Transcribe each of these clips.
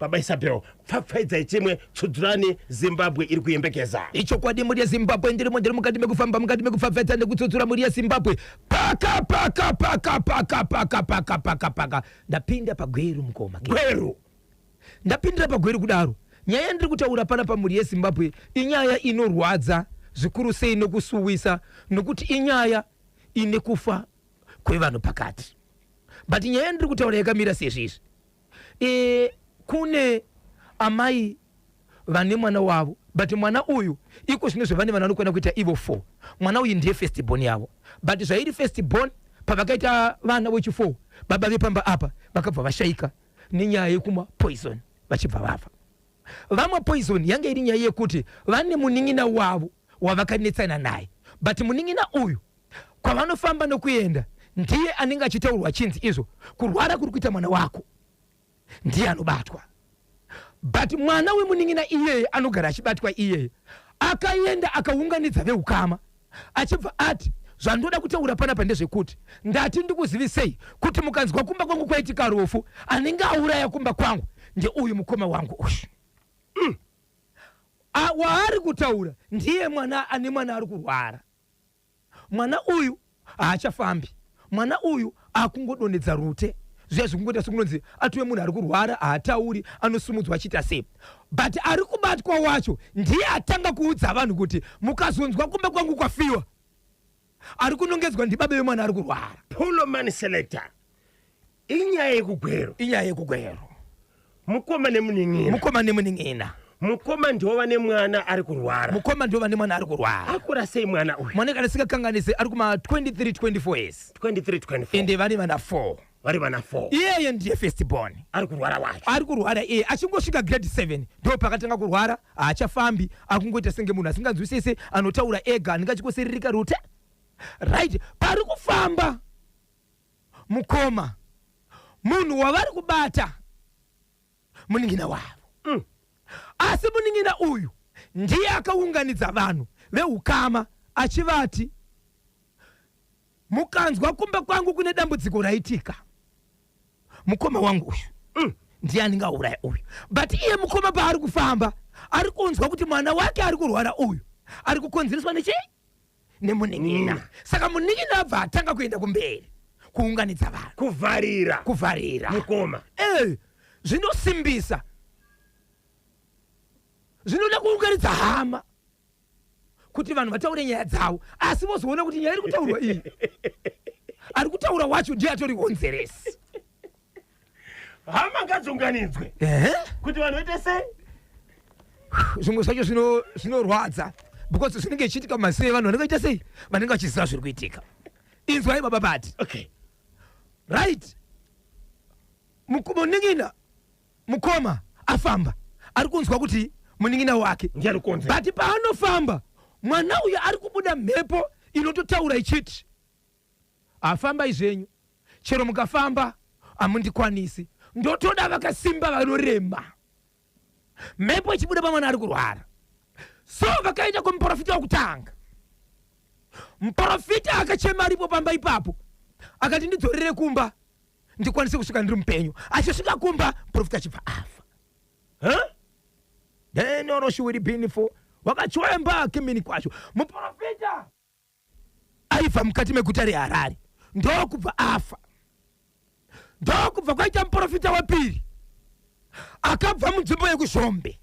Baba Isabel, pfapfaidzai chimwe, tsudzurani Zimbabwe iri kuyembekeza. Ichokwadi, mhuri yeZimbabwe, ndirimo, ndiri mukati mekufamba, mukati mekupfapfaidza nekutsudzura mhuri yeZimbabwe. Paka paka paka paka paka paka paka paka, ndapinda paGweru, mukoma. Gweru. Ndapindira paGweru kudaro. Nyaya yandiri kutaura pana pamhuri yeZimbabwe inyaya inorwadza zvikuru sei nokusuwisa, nokuti inyaya ine kufa kwevanhu pakati. But nyaya yandiri kutaura yakamira sezvizvi. Kune amai vane mwana wavo, but mwana uyu iko zvino zvevane vana vanokwana kuita ivo 4. Mwana uyu ndiye first born yavo, but zvairi first born, pavakaita vana wechi4, baba vepamba apa vakabva vashaika nenyaya yekumwa poison, vachibva vafa vamwa poison. Yange iri nyaya yekuti vane munin'ina wavo wavakanetsana naye, but munin'ina uyu kwavanofamba nokuenda ndiye anenge achitaurwa achinzi izvo kurwara kuri kuita mwana wako ndiye anobatwa. But mwana wemunin'ina iyeye anogara achibatwa. Iyeye akaenda akaunganidza veukama, achibva ati, "Zvandoda kutaura panapa ndezvekuti ndati ndikuzivisei kuti mukanzwa kumba kwangu kwaitika rufu, anenge auraya kumba kwangu ndeuyu mukoma wangu uyu." Waari kutaura ndiye mwana ane mwana ari kurwara. Mwana uyu haachafambi, mwana uyu akungodonhedza rute, zviya zvikungoita sekunonzi atove munhu ari kurwara, haatauri, anosumudzwa achiita sei. But ari kubatwa wacho ndiye atanga kuudza vanhu kuti mukazonzwa kumba kwangu kwafiwa, ari kunongedzwa ndibaba vemwana ari kurwara. Poloman Selector, inyaya yekuGweru. Inyaya yekuGweru. Mukoma nemunin'ina. Mukoma nemunin'ina. Mukoma ndiwo vane mwana ari kurwara. Mukoma ndiwo vane mwana ari kurwara. Akura sei mwana uyu? Mwana, kana singakanganise, ari kuma 23 24 years. 23 24. Ende vane vana 4. Vari vana 4. Iyeye ndiye first born. Ari kurwara wacho. Ari kurwara iye achingosvika grade 7 ndo pakatanga kurwara. Haachafambi, akungoita senge munhu asinganzwisisi, anotaura ega, anenge achingosiririka rute. Right, pari kufamba mukoma, munhu wavari kubata munin'ina wavo. Asi munin'ina uyu ndiye akaunganidza vanhu veukama achivati, "Mukanzwa kumba kwangu kune dambudziko raitika, mukoma wangu uyu ndiye anenge auraya uyu." But iye mukoma paari kufamba ari kunzwa kuti mwana wake ari kurwara uyu ari kukonzereswa nechii? Nemunin'ina. Saka munin'ina abva atanga kuenda kumberi kuunganidza vanhu. Kuvharira. Kuvharira. Mukoma. Zvinosimbisa, zvinoda kuunganidza hama kuti vanhu vataure nyaya dzavo, asi vozoona kuti nyaya iri kutaurwa iyi, ari kutaura wacho ndiye atori honzeresi. Hama ngadziunganidzwe kuti vanhu vaite sei? Zvimwe zvacho zvinorwadza because zvinenge zvichiitika mumaziso evanhu vanenge vaita sei, vanenge vachiziva zviri kuitika. Inzwai, baba Bati. Right, munin'ina, mukoma afamba ari kunzwa kuti munin'ina wake ndiye ari kukonzera. But paanofamba, mwana uyu ari kubuda mhepo inototaura ichiti, "Hafambai zvenyu, chero mukafamba hamundikwanisi, ndotoda vakasimba vanorema." Mhepo ichibuda pamwana ari kurwara. So vakaenda kumuprofita wokutanga. Muprofita akachema aripo pamba ipapo, akati, "Ndidzorere kumba ndikwanise kusvika ndiri mupenyu." Achisvika kumba, muprofita achibva afa. Huh? Denoroshiwiri binifo wakachwemba kimini kwacho. Muprofita aibva mukati meguta reHarare, ndokubva afa. Ndokubva kwaita muprofita wepiri akabva munzvimbo yekuZhombe,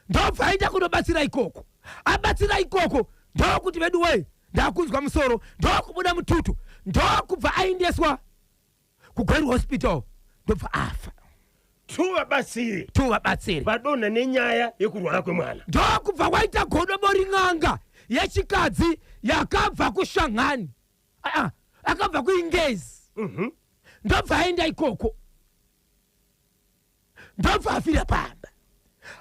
ndobva aenda kunobatsira ikoko. Abatsira ikoko, ndokuti, "Vedu wei, ndakunzwa musoro," ndokubuda mututu, ndokubva aendeswa kuGweru Hospital, ndobva afa. Tu vabatsiri. Tu vabatsiri. Vadonha nenyaya yekurwara kwemwana. Ndokubva waita godobori n'anga yechikadzi yakabva kuShangani. Aa, akabva kuIngezi. Ndobva aenda ikoko, ndobva afira pamba.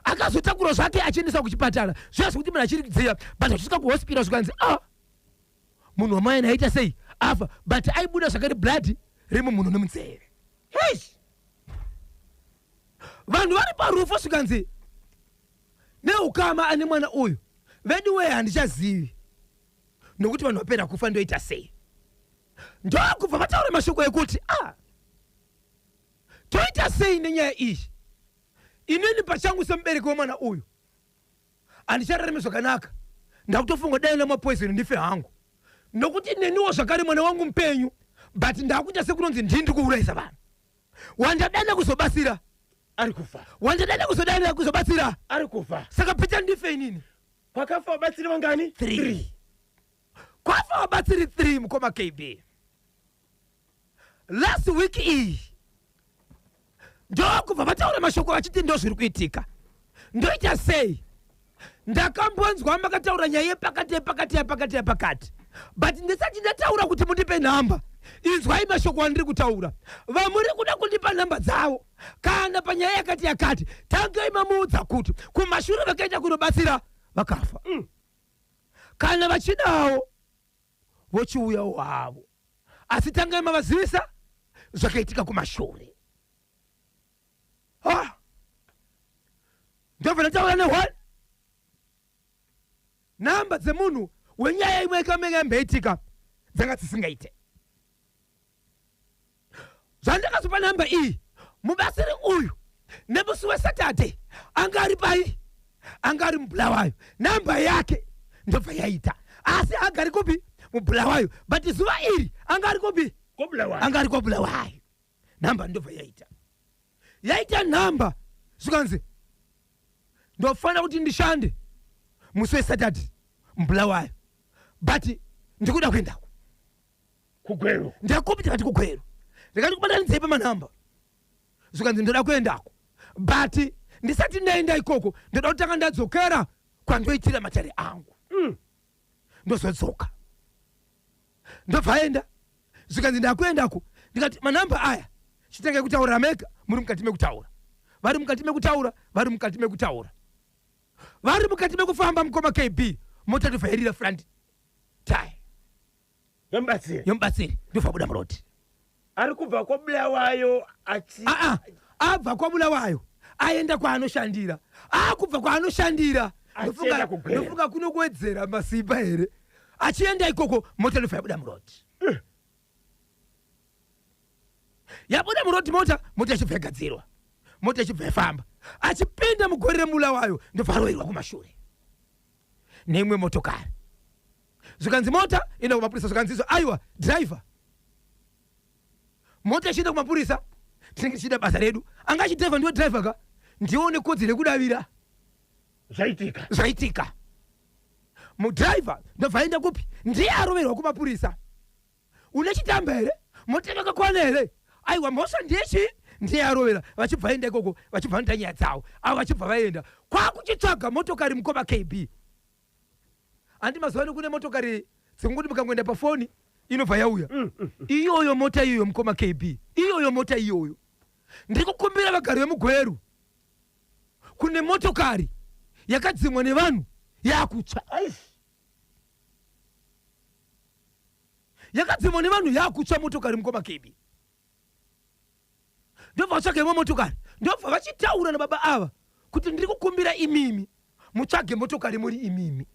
Akazotakura zvake achiendesa kuchipatara, zviya zvekuti munhu achiri kudziya, but achisvika kuhospital zvikanzi, "A, munhu wamaina aita sei? Afa." But aibuda zvakare blood remumunhu nemunzeve. Heish! Vanhu vari parufu, zvikanzi neukama ane mwana uyu, "Vedu wee, handichazivi nokuti vanhu vapera kufa, ndoita sei?" Ndokubva vataura mashoko ekuti, "A, toita sei nenyaya iyi?" Inini pachangu semubereki wemwana uyu handichararami zvakanaka, ndakutofunga dai namapoison ndife hangu, nokuti neniwo zvakare mwana wangu mupenyu, but ndakuita sekunonzi ndini ndiri kuurayisa vanhu. Wandadana kuzobatsira ari kufa, wandadana kuzodana kuzobatsira ari kufa. Saka pita ndife inini. Kwakafa vabatsiri vangani? 3. Kwafa vabatsiri 3, mukoma KB. Last week iyi ndokubva vataura mashoko vachiti ndo zviri kuitika, ndoita sei? Ndakambonzwa makataura nyaya yepakati, yepakati, yapakati, yapakati, but ndisati ndataura kuti mundipe nhamba, inzwai mashoko andiri kutaura. Vamuri kuda kundipa nhamba dzavo kana panyaya yakati yakati, tangai mamuudza kuti kumashure vakaita kunobatsira vakafa. Kana vachidawo vochiuyawo havo, asi tangai mavazivisa zvakaitika kumashure. Ah! Ndobva ndataura ne1 nhamba dzemunhu wenyaya imwe ikamenge yambeitika dzanga dzisingaite. Zvandakazopa nhamba iyi, mubatsiri uyu nemusi weSaturday anga ari pai? Anga ari muBulawayo. Nhamba yake ndobva yaita, asi agari kupi? MuBulawayo. But zuva iri anga ari kupi? KoBulawayo. Anga ari kwaBulawayo. Nhamba ndobva yaita, yaita nhamba, zvikanzi ndofanira kuti ndishande musi weSaturday muBulawayo, but ndikuda kuendako kuGweru. Ndakupi? Tikati kuGweru. Ndikati kubatanidzei pamanhamba. Zvikanzi ndoda kuendako, but ndisati ndaenda ikoko ndoda kutanga ndadzokera kwandoitira matare angu. Ndozodzoka. Ndobva aenda, zvikanzi ndakuendako. Ndikati manhamba aya chitangai kutaura mega. Muri mukati mekutaura, vari mukati mekutaura, vari mukati mekutaura, vari mukati mekufamba, mukoma KB, mota ndobva front tyre yomubatsiri. Yomubatsiri ndobva buda muroad. Ari kubva kwaBulawayo achi Aa, abva kwaBulawayo aenda kwaanoshandira, akubva kwaanoshandira Achienda kuGweru. Ndofunga kuno kuwedzera masimba here, achienda ikoko mota ndobva yabuda muroad. Yabuda muroad mota, mota ichibva yagadzirwa, mota ichibva yafamba. Achipinda mugore reMulawayo ndobva aroverwa kumashure neimwe motokari. Zvikanzi mota enda kumapurisa. Zvikanzi izvo aiwa, driver, mota ichienda kumapurisa, tinenge tichiita basa redu. Anga achidhiraivha, ndiwe driver ka, ndiwe une kodzero yekudavira zvaitika. Zvaitika. Mudhiraivha ndobva aenda kupi? Ndiye aroverwa kumapurisa. Une chitamba here? Mota yakakwana here? Aiwa, mhosva ndiye chii? Ndiye arovera. Vachibva vaenda ikoko, vachibva vanoita nyaya dzavo avo, vachibva vaenda kwakuchitsvaga motokari. Mukoma KB, handi mazuva ano kune motokari dzekungoti mukangoenda pafoni inobva yauya? Iyoyo mota iyoyo, mukoma KB, iyoyo mota iyoyo, ndiri kukumbira vagari vemuGweru, kune motokari yakadzimwa nevanhu yakutsva. Aish. Yakadzimwa nevanhu yakutsva motokari, mukoma KB. Ndobva vatsvaga imwe motokari, ndobva vachitaura nababa ava kuti ndiri kukumbira imimi mutsvage motokari muri imimi.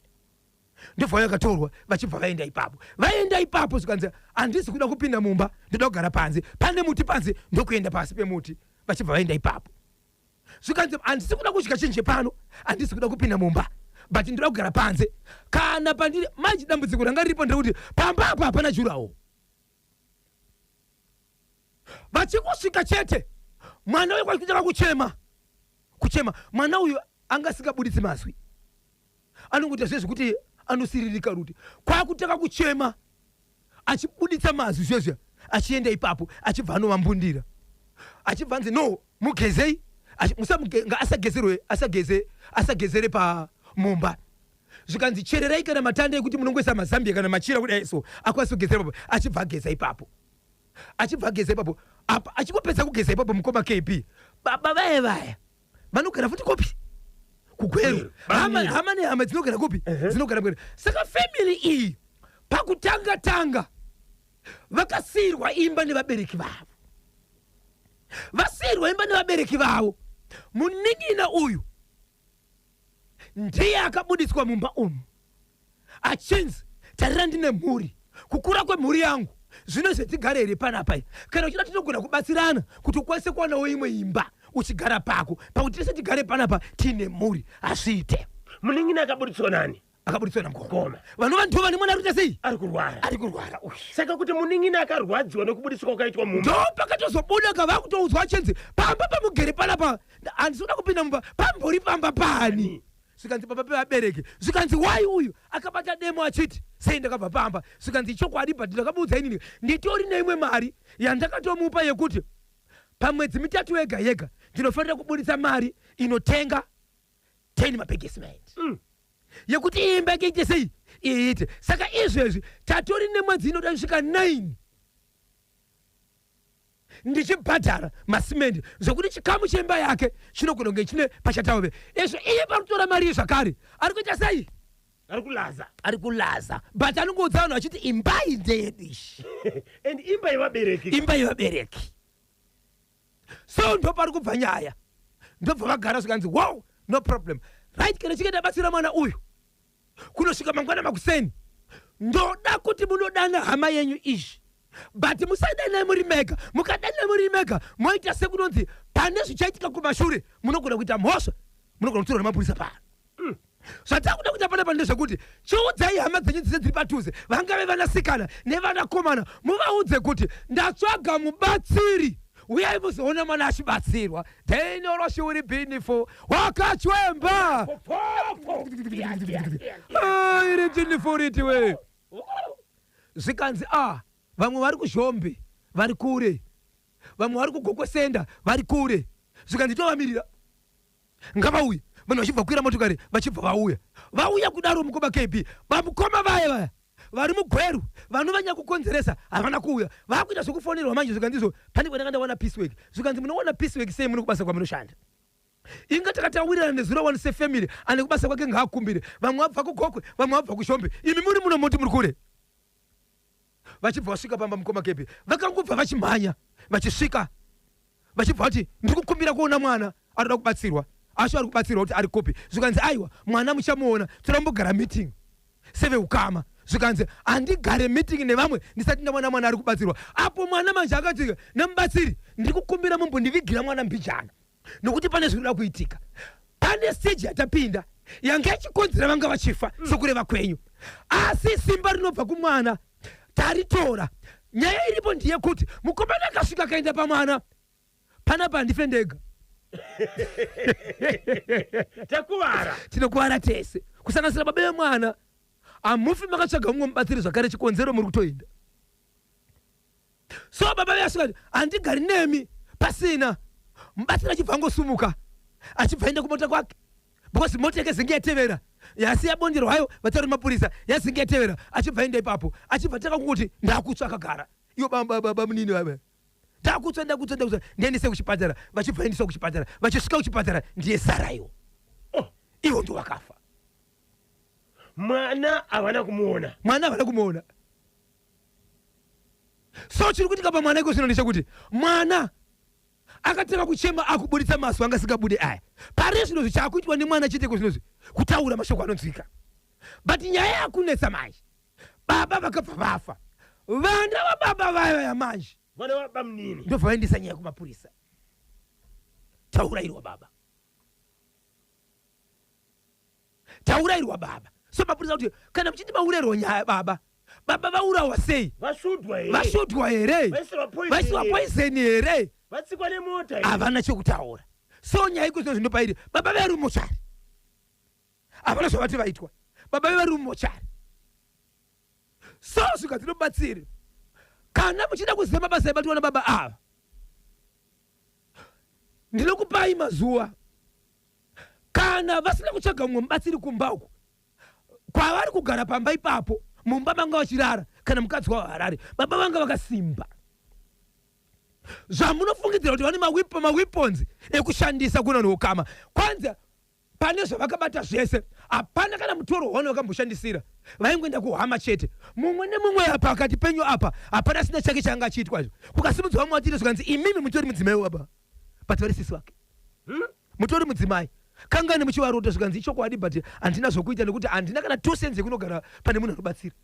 Ndobva yakatorwa, vachibva vaenda ipapo. Vaenda ipapo zvikanzi handisi kuda kupinda mumba, ndoda kugara panze, pane muti panze, ndokuenda pasi pemuti. Vachibva vaenda ipapo, zvikanzi handisi kuda kudya chinhu chepano, handisi kuda kupinda mumba, but ndoda kugara panze kana pandiri. Manje dambudziko ranga riripo nderekuti pamba apa hapana durawall. Vachikusvika chete, mwana uyu kwachitanga kuchema, kuchema. Mwana uyu anga asingabuditsi mazwi, anongoita zvezvekuti anosiririka ruti, kwakutanga kuchema achibuditsa mazwi zvezvo. Achienda ipapo, achibva anovambundira, achibva anzi no, mugezei. Asamuge- asagezerwe, asageze, asagezere pamumba. Zvikanzi chererai kana matanda ekuti munongoisa mazambia kana machira kudai, so akwanise kugezera ipapo. Achibva ageza ipapo, achibva ageza ipapo. Apa achingopedza kugeza ipapo, mukoma KB, baba vaya vaya vanogara futi kupi? KuGweru. Hama, Bamire. hama nehama dzinogara kupi? Dzinogara Gweru. Saka family iyi pakutanga tanga vakasiyirwa imba nevabereki vavo. Vasiyirwa imba nevabereki vavo, munin'ina uyu ndiye akabudiswa mumba umu achinzi tarira, ndine mhuri, kukura kwemhuri yangu zvino zvetigare here panapa? Kana uchida tinogona kubatsirana kuti ukwanise kuwanawo imwe imba. Uchigara pako, pakuti tese tigare panapa tiine mhuri, hazviite. Munin'ina akaburitswa nani? Akaburitswa namukoma, vanova ndo vane mwana ari kuita sei? Ari kurwara. Ari kurwara uyu. Saka kuti munin'ina akarwadziwa nekubudiswa kwakaitwa mumba. Ndo pakatozobuda kava kutoudzwa achinzi pamba pamugere panapa, handisi kuda kupinda mumba, pambori pamba pani? Zvikanzi pamba pevabereki. Zvikanzi wai uyu akabata demo achiti sei ndakabva pamba? Zvikanzi chokwadi, but ndakamuudza inini nditori neimwe mari yandakatomupa yekuti pamwedzi 3 yega yega ndinofanira kubudisa mari inotenga 10 mabhegi ecement yekuti imba yake ite sei, iite. Saka izvezvi tatori nemwedzi inoda kusvika 9 ndichibhadhara masimendi, zvokuti chikamu chemba yake chinogona kunge chine pachatauve izvo. Iye pari kutora mari iyi zvakare ari kuita sei? Ari kulaza. Ari kulaza, but anongoudza vanhu vachiti imbai ndeyedu ishi. And imba yevabereki. Imba yevabereki. So ndo pari kubva nyaya. Ndobva vagara, zvikanzi wow, no problem, right, kana chinge ndabatsira mwana uyu kunosvika mangwana makuseni, ndoda kuti munodana hama yenyu izvi, but musadanai muri mega. Mukadanai muri mega, moita sekunonzi pane zvichaitika kumashure, munogona kuita mhosva, munogona kutorwa nemapurisa pano. Zvatakuda kuita panapa ndezvekuti chiudzai hama dzenyu dzise dziri padhuze, vangave vanasikana nevanakomana, muvaudze kuti ndatsvaga mubatsiri, uyai muzoona mwana achibatsirwa. Deinoroshiuri bhinifo wakachwemba iri tinifuriti we. Zvikanzi a vamwe vari kuZhombe vari kure, vamwe vari kuGokwesenda vari kure. Zvikanzi tovamirira, ngavauye. Vanhu vachibva kwira motokari, vachibva vauya. Vauya kudaro, mukoma KB, vamukoma vaya vaya vari muGweru vanovanya kukonzeresa havana kuuya. Vakuita zvekufonerwa manje. Zvikanzi pane kwandanga ndawana piece work. Zvikanzi munowana piece work sei muri kubasa kwamunoshanda? Inga takatawirirana nezuro wani sefamily, ane kubasa kwake ngaakumbire. Vamwe vabva kuGokwe, vamwe vabva kuZhombe, imi muri muno moti muri kure. Vachibva vasvika pamba, mukoma KB, vakangobva vachimhanya vachisvika, vachibva vati ndiri kukumbira kuona mwana arikuda kubatsirwa, asho ari kubatsirwa, kuti ari kupi? Zvikanzi aiwa, mwana muchamuona, toda kumbogara meeting seveukama. Zvikanzi handigare meeting nevamwe ndisati ndaona mwana ari kubatsirwa. Apo mwana manje akati nemubatsiri, ndiri kukumbira mumbondivigira mwana mbijana, nokuti pane zvinoda kuitika, pane stage yatapinda yanga ichikonzera vanga vachifa sekureva kwenyu, asi simba rinobva kumwana taritora. Nyaya iripo ndeyekuti mukomana akasvika akaenda pamwana panapa, handife ndega. Takuvara. Tinokuvara tese, kusanganisira baba vemwana. Hamufi makatsvaga mumwe mubatsiri zvakare, chikonzero muri kutoenda. So baba veyasvika, handigari nemi pasina mubatsiri. Achibva angosumuka, achibva aenda kumota kwake, because mota yake zinge yatevera, yasi yabonderwayo vatauri mapurisa, yazinge yatevera. Achibva aenda ipapo, achibva tanga kungoti ndakutsva, akagara iwo baba munini vava, ndakutsva, ndakutsva, ndakutsva, ndiendese kuchipatara. Vachibva endeswa kuchipatara. Vachisvika kuchipatara, ndiye saraiwo. Oh. Iwo ndo wakafa. Mwana havana kumuona. Mwana havana kumuona. So chiri kuitika pamwana iko zvino ndechekuti mwana akatanga kuchema, akubuditsa mazwi anga asingabude aya. Pari zvino zvichaakuitwa nemwana chete iko zvinozvi kutaura mashoko anonzwika, but nyaya yakunetsa manje, baba vakabva vafa, vana vababa vaya vaya manje. Vana vabamunini. Ndobva vaendesa nyaya kumapurisa, taurayirwa baba, taurayirwa baba. So mapurisa kuti kana muchiti maurayirwa nyaya baba, baba vaurawa sei? Vashudwa here? Vashudwa here? Vaisirwa poison Vaisirwa here? poison here? Vatsikwa nemota here? Havana chekutaura. So nyaya iko zvino zvinopairi, baba vari mumochari, havana zvavati vaitwa, baba vari mumochari. So svika dzinobatsiri, kana muchida kuziva mabasa aibatwa nababa ava, ndinokupai mazuva. Kana vasina kutsvaga mumwe mubatsiri kumba uku kwavari kugara pamba ipapo, mumba manga vachirara, kana mukadzi wavo harare, baba vanga vakasimba zvamunofungidzira kuti vane maweapons ekushandisa kuna ukama. Kwanza pane zvavakabata zvese, hapana kana mutoro hwano vakamboshandisira. Vaingoenda kuhama chete, mumwe nemumwe apa pakati penyu apa hapana sina chake chaanga achiitwa izvo. Kukasimudzwa vamwe vachiti, zvikanzi imimi mutori mudzimai wababa, but vari sisi vake. Mutori mudzimai, kangani muchivarota? Zvikanzi ichokwadi, but handina zvokuita nekuti handina kana 2 cents yekunogara pane munhu anobatsira.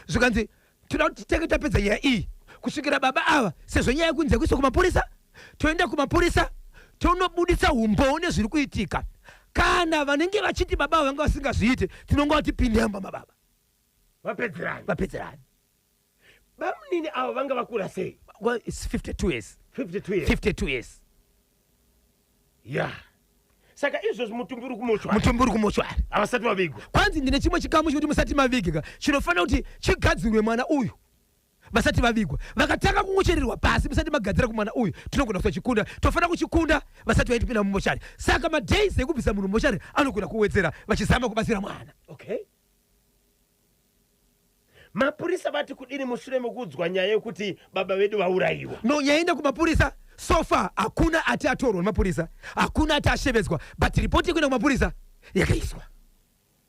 Zvikanzi toda kuti titenge tapedza nyaya iyi kusvikira baba ava, sezvo nyaya yekunzi yakuiswa kumapurisa. Toenda kumapurisa, tonobudisa umbowo nezviri kuitika. Kana vanenge vachiti baba vanga vasingazviite, tinonga vatipinde mumba mababa. Vapedzerani. Vapedzerani. Bamunini avo vanga vakura sei? Well, it's 52 years. 52 years. 52 years. Ya, saka izvozvi mutumbi uri kumochwari? Mutumbi uri kumochwari. Havasati vavigwa? Kwanzi ndine chimwe chikamu chekuti musati mavigika, chinofanira kuti chigadzirwe mwana uyu vasati vavigwa. Vakatanga kungochererwa pasi musati magadzira kumwana uyu, tinogona kusachikunda. Tofanira kuchikunda vasati vaitipinda mumochari. Saka madays ekubvisa munhu mumochari anogona kuwedzera vachizama kubatsira mwana. Okay, mapurisa vati kudini mushure mekuudzwa nyaya yekuti baba vedu vaurayiwa? No, yaenda kumapurisa, so far hakuna ati atorwa nemapurisa, hakuna ati ashevedzwa, but ripoti yekuenda kumapurisa yakaiswa.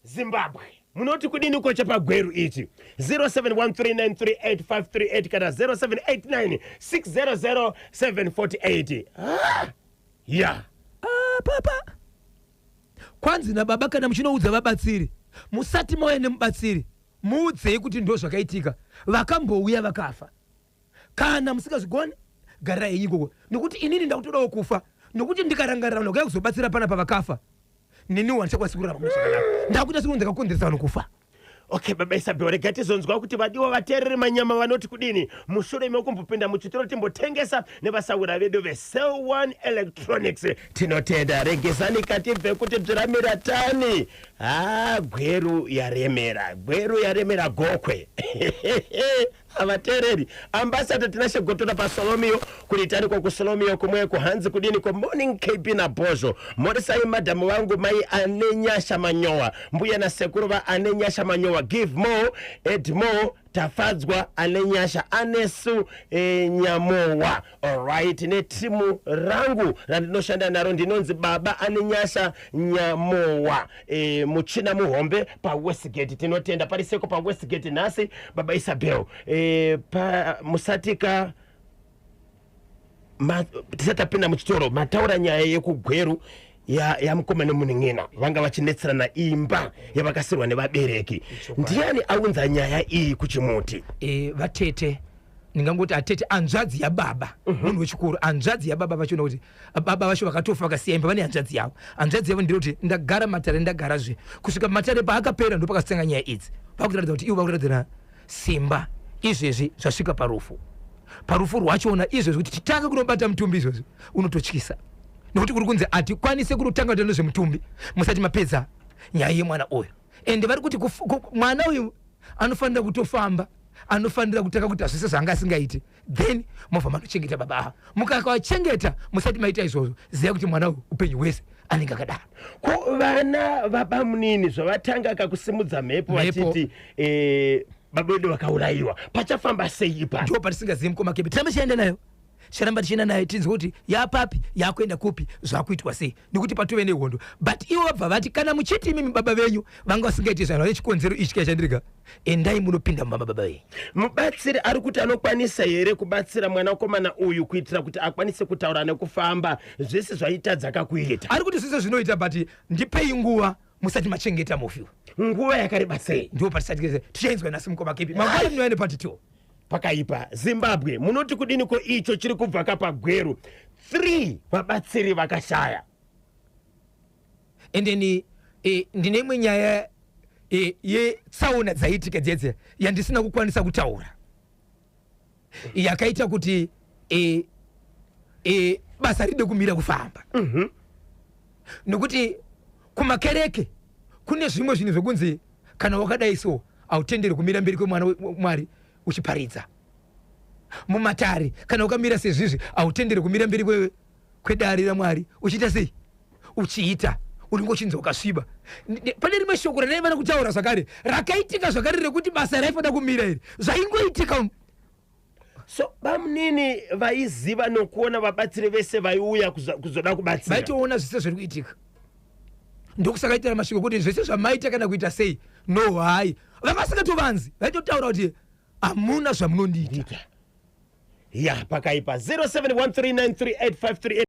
Zimbabwe, munoti kudini kocha pagweru ichi? 0713938538 kana 0789600748. Ah, ya. Ah, papa, kwanzi nababa, kana muchinoudza vabatsiri, musati mauya nemubatsiri, muudzei kuti ndo zvakaitika, vakambouya vakafa. Kana musingazvigoni, garirai henyu ikoko, nekuti inini ndakutodawo kufa, nokuti ndikarangarira vanhu vakauya kuzobatsira panapa vakafa, neniwo handichakwanisi kurarama mune zvakanaka. Ndakuita sekuti ndakakonzeresa vanhu kufa. Okay, baba Isabel, rega tizonzwa kuti vadiwa vateereri manyama vanoti kudini mushure mekumbopinda muchitoro timbotengesa nevasawira vedu veCell One Electronics. Tinotenda. Regezani katibve kuti bziramira tani. Ha, Gweru yaremera, Gweru yaremera, Gokwe. Havateereri. Ambassador Tinashe Gotora paSolomio, kuritani kokuSolomio kumweko. Hanzi kudini ko? Morning KB naBhozho, morisai madhamu vangu mai Ane Nyasha Manyowa, mbuya nasekuru va Ane Nyasha Manyowa, Give More, Edmore, Tafadzwa Ane Nyasha, Anesu Nyamowa. Alright, netimu rangu randinoshanda naro, ndinonzi baba Ane Nyasha Nyamowa, muchina muhombe paWestgate. Tinotenda pariseko paWestgate nhasi. Baba Isabel, pa musatika tisati tapinda muchitoro, mataura nyaya yekuGweru yamukoma nemunin'ina vanga vachinetserana imba yavakasirwa nevabereki. Ndiani aunza nyaya iyi kuchimuti? Vatete, ndingangoti atete, hanzvadzi yababa, munhu wechikuru, hanzvadzi yababa vachiona kuti baba vacho vakatofa vakasiya imba, vane hanzvadzi yavo. Hanzvadzi yavo ndiro kuti ndagara matare, ndagarazve kusvika matare paakapera, ndo pakasitanga nyaya idzi. Vakuratidza kuti ivo vakuratidzana simba. Izvezvi zvasvika parufu, parufu rwachona izvezvi kuti titange kunobata mutumbi izvozvi unototyisa, nekuti kuri kunzi hatikwanise kunotanga kuita nezvemutumbi musati mapedza nyaya yemwana uyu. Ende vari kuti mwana uyu anofanira kutofamba, anofanira kutanga kuita zvese zvaanga asingaiti, then mobva manochengeta baba ava. Mukakavachengeta musati maita izvozvo, ziva kuti mwana uyu upenyu hwese anenge akadaro. Ko vana vabamunini zvavatanga kakusimudza mhepo Mhepo. vachiti baba vedu vakaurayiwa, pachafamba sei ipapo? Ndipo patisingazivi, mukoma Kepi. Tirambe tichienda nayo, ticharamba tichienda nayo, tinzwe kuti yapapi, yakuenda kupi, zvakuitwa sei, nekuti patove nehondo. But ivo vabva vati, kana muchiti imimi baba venyu vanga vasingaiti zvanhu, vane chikonzero ichi chachandirika, endai munopinda mumba mababa venyu. Mubatsiri ari kuti anokwanisa here kubatsira mwanakomana uyu kuitira kuti akwanise kutaura nekufamba zvese zvaitadza kakuita? Ari kuti zvese zvinoita, but ndipei nguva musati machengeta mufi. Nguva yakareba sei? Ndipo patisati tichainzwa nhasi, mukoma Kepi. Mangwana tinouya nepart 2. Pakaipa. Zimbabwe, munoti kudini ko icho chiri kubva kapagweru? 3 vabatsiri vakashaya. And then ndine imwe nyaya yetsaona dzaitika dzedze yandisina kukwanisa kutaura, yakaita kuti basa ride kumira kufamba, nokuti kumakereke kune zvimwe zvinhu zvokunzi kana wakadai so hautenderi kumira mberi kwemwana Mwari uchiparidza. Mumatare, kana ukamira sezvizvi, hautenderi kumira mberi kwedare raMwari uchiita sei, uchiita unenge uchinzi wakasviba. Pane rimwe shoko randaiva kutaura zvakare rakaitika zvakare rekuti basa raifanira kumira iri, zvaingoitika. So bamunini vaiziva nokuona vabatsiri vese vaiuya kuzoda kubatsira? Vaitoona zvese zviri kuitika, ndokusakaitira mashoko kuti zvese zvamaita kana kuita sei, no, hai, vanga vasingatovanzi, vaitotaura kuti hamuna zvamunondiita. Ya, pakaipa. 0713938538.